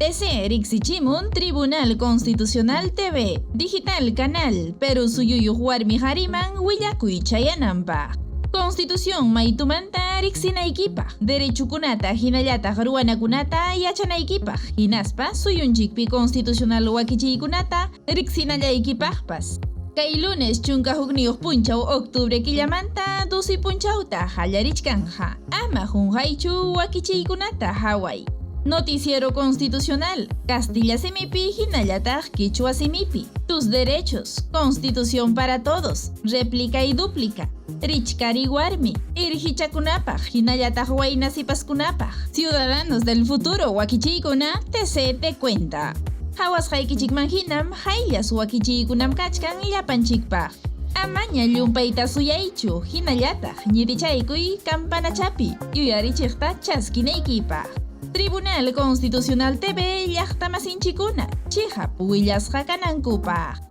TC riqsichimun Tribunal Constitucional TV, Digital Canal, Perú suyuyuq warmi qariman willakuy chayananpaq. Constitución maytumanta riqsinaykipaq, derechukunata hinallataq ruwanakunata yachanaykipaq, hinaspa suyunchikpi constitucional wakichiykunata riqsinallaykipaqpas. Kay lunes 11 punchaw octubre killamanta 12 punchawta qallarichkanqa. Ama qunqaychu wakichiykunata haway. Noticiero Constitucional, Castilla simipi hinallataq Quichua simipi. Tus derechos, Constitución para todos, réplica y dúplica. Richkari warmi, irqichakunapaq hinallataq wayna sipaskunapaq. Ciudadanos del futuro wakichiykuna TC te cuenta. Hawasqaykichikman hinam hayllas wakichiykunam kachkan llapanchikpaq. Amaña llumpayta suyaychu hinallataq ñitichaykuy campanachapi yuyarichiqta chaskinaykipaq. Tribunal Constitucional TV llaqtamasinchikuna chiqap willasqa kanankupaq.